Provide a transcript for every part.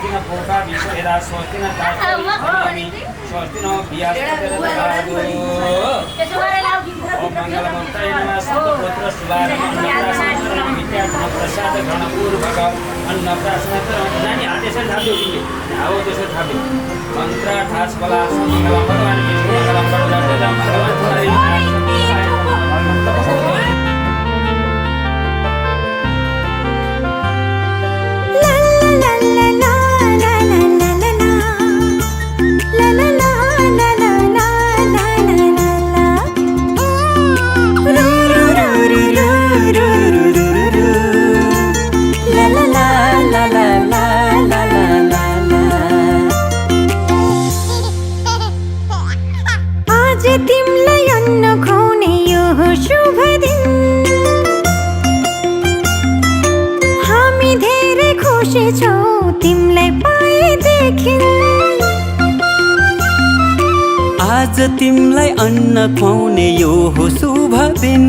स्वस्ति न पूर्वा विश्वेदा स्वस्ति न तास्मि स्वस्ति न बियास्पतिर्दधातु ओम मंगलमूर्तये नमः सर्वपुत्र शुभारम्भं विद्याधन प्रसाद गणपूर्वक अन्नप्राशन नानी आदेश थाप्यो आओ त्यसो थाप्यो मन्त्र ठास बला मंगलम भगवान विष्णु मंगलम सर्वदा भगवान हरि तिमलाई अन्न खुवाउने यो शुभ दिन हामी धेरै खुसी छौँ तिमीलाई पाएदेखि आज तिमीलाई अन्न खुवाउने यो हो शुभ दिन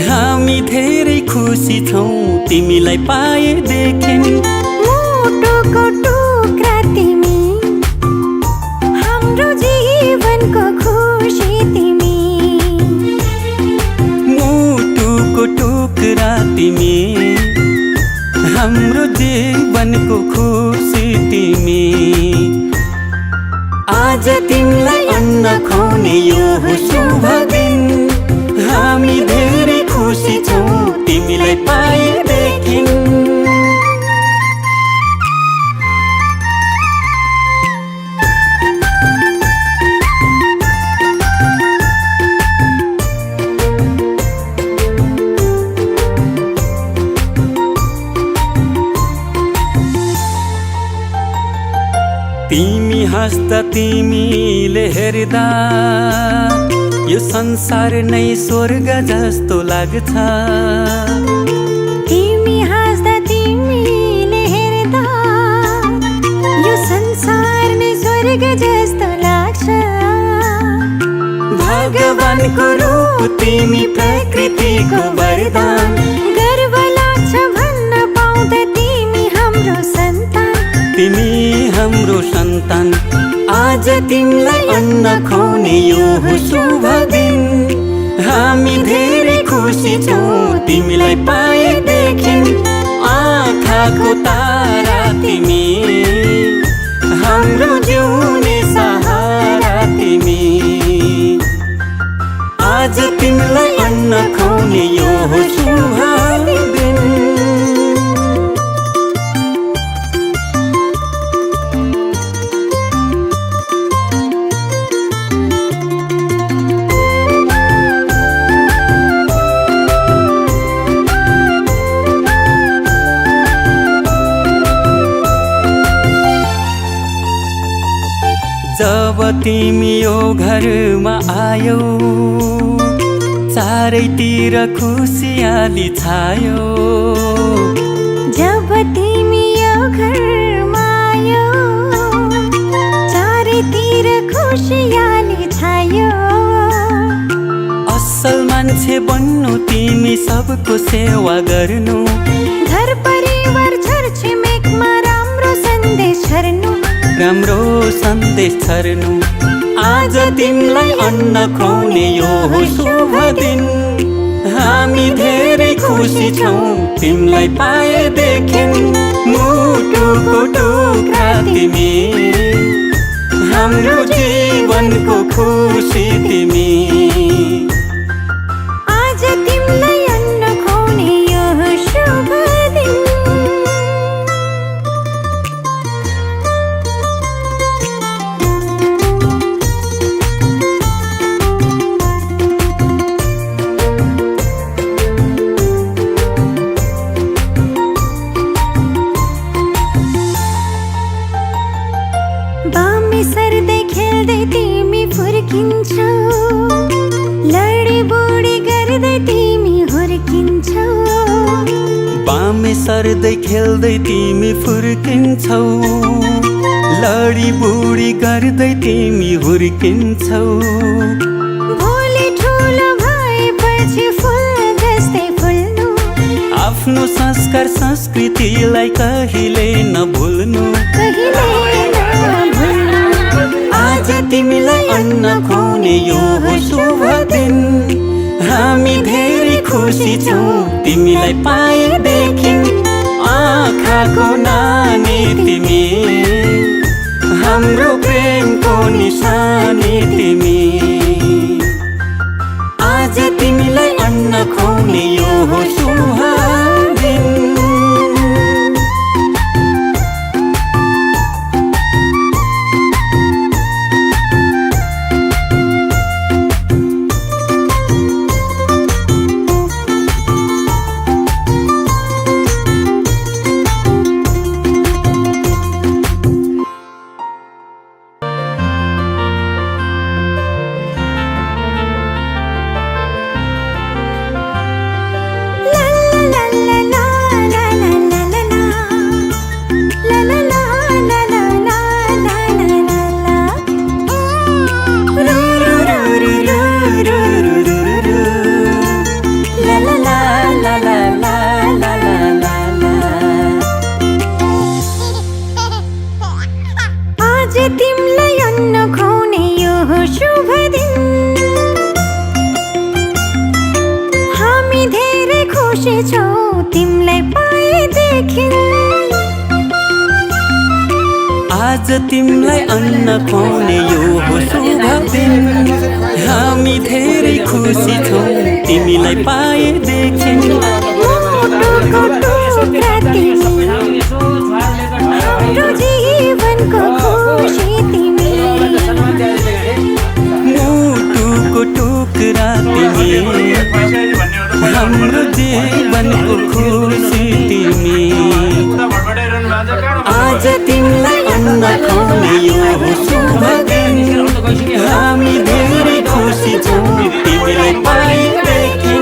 हामी धेरै खुसी छौँ तिमीलाई पाएदेखि मुटुको टुक्रा तिमी हाम्रो जीवनको खुसी तिमी मुटुको टुक्रा तिमी हाम्रो जीवनको खुसी तिमी आज तिमीलाई अन्न खुवाउने यो हो शुभ दिन हामी धेरै खुसी छौँ तिमीलाई पाएदेखि तिमी हाँस्दा तिमीले हेर्दा यो संसार नै स्वर्ग जस्तो लाग्छ तिमी हाँस्दा तिमीले हेर्दा यो संसार नै स्वर्ग जस्तो लाग्छ भगवानको रूप तिमी प्रकृतिको वरदान गर्व लाग्छ भन्न पाउँदा तिमी हाम्रो सन्तान तिमी हाम्रो सन्तान आज तिमीलाई अन्न खुवाउने यो हो शुभ दिन हामी धेरै खुसी छौँ तिमीलाई पाएदेखि आँखाको तारा तिमी हाम्रो जिउने सहारा तिमी आज तिमीलाई अन्न खुवाउने यो हो शुभ दिन जब तिमी यो घरमा आयौ चारैतिर खुसियाली छायो जब तिमी यो घरमा आयो चारैतिर खुसियाली छायो असल मान्छे बन्नु तिमी सबको सेवा गर्नु घर परिवार छरछिमेकमा राम्रो सन्देश छर्नु आज तिमीलाई अन्न खुवाउने यो हो शुभ दिन हामी धेरै खुसी छौँ तिमीलाई पाएदेखि मुटुको टुक्रा तिमी हाम्रो जीवनको खुसी तिमी आज तिमीलाई अन्न खुवाउने यो शुभ दिन बामे सर्दै खेल्दै तिमी फुर्किन्छौ लडी बुडी गर्दै तिमी हुर्किन्छौ बामे सर्दै खेल्दै तिमी फुर्किन्छौ लडी बुडी गर्दै तिमी हुर्किन्छौ भोलि ठुलो भएपछि फुल जस्तै फुल्नु आफ्नो संस्कार संस्कृतिलाई कहिले नभुल्नु आज तिमीलाई अन्न खुवाउने यो हो शुभ दिन हामी धेरै खुसी छौँ तिमीलाई पाएदेखि आँखाको नानी तिमी हाम्रो प्रेमको निशानी तिमी आज तिमीलाई अन्न खुवाउने यो हो शुभ दिन तिमीलाई अन्न खुवाउने यो हो शुभ दिन हामी धेरै खुसी छौँ तिमीलाई पाएदेखि आज तिमीलाई अन्न खुवाउने यो हो शुभ दिन हामी धेरै खुसी छौँ तिमीलाई पाएदेखि हाम्रो जीवनको खुसी तिमी मुटुको टुक्रा तिमी हाम्रो जीवनको खुसी तिमी आज तिमीलाई अन्न खुवाउने यो हो शुभ दिन हामी धेरै खुसी छौँ तिमीलाई पाएदेखि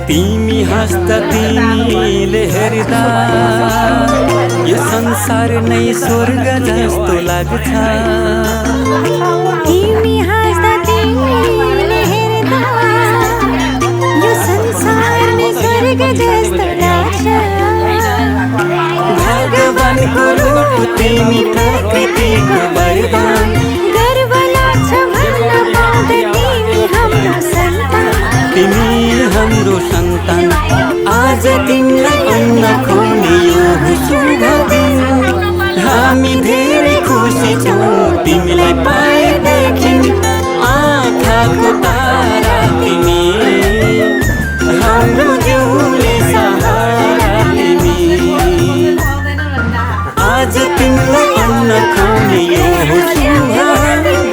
तिमी हाँस्दा तिमीले हेर्दा यो संसार नै स्वर्ग जस्तो लाग्छ तिमी हाँस्दा तिमीले हेर्दा यो संसार नै स्वर्ग जस्तो लाग्छ भगवानको रूप तिमी प्रकृतिको वरदान गर्व लाग्छ भन्न पाउँदा तिमी हाम्रो सन्तान तिमी हाम्रो सन्तान आज तिमीलाई अन्न खुवाउने यो हो शुभ दिन हामी धेरै खुसी छौँ तिमीलाई पाएदेखि आँखाको तारा तिमी हाम्रो जिउले सहारा तिमी आज तिमीलाई अन्न खुवाउने यो हो शुभ दिन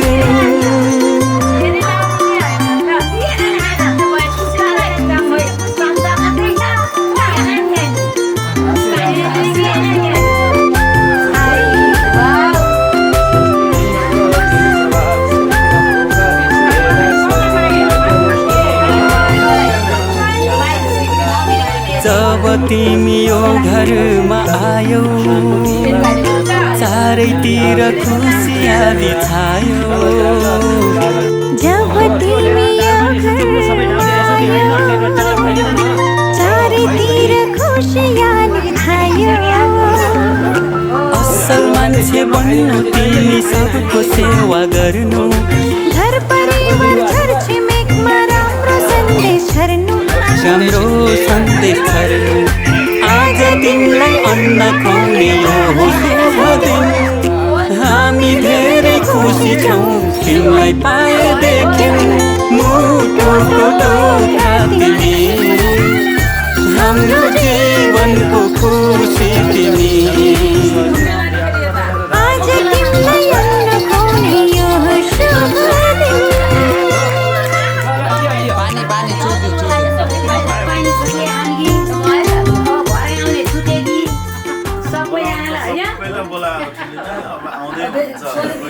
जब तिमी यो घरमा आयौ चारैतिर खुसियाली छायो जब तिमी यो घरमा आयौ चारैतिर खुसियाली छायो असल मान्छे बन्नु तिमी सबको सेवा गर्नु घर परिवार छर छिमेकमा राम्रो सन्देश छर्नु आज तिमीलाई अन्न खुवाउने यो हो शुभ दिन हामी धेरै खुसी छौँ तिमीलाई पाएदेखि मुटुको टुक्रा तिमी हाम्रो जीवनको खुसी तिमी आज तिमीलाई अन्न खुवाउने यो हो शुभ दिन पहिला बोला अब आउँदै हुन्छ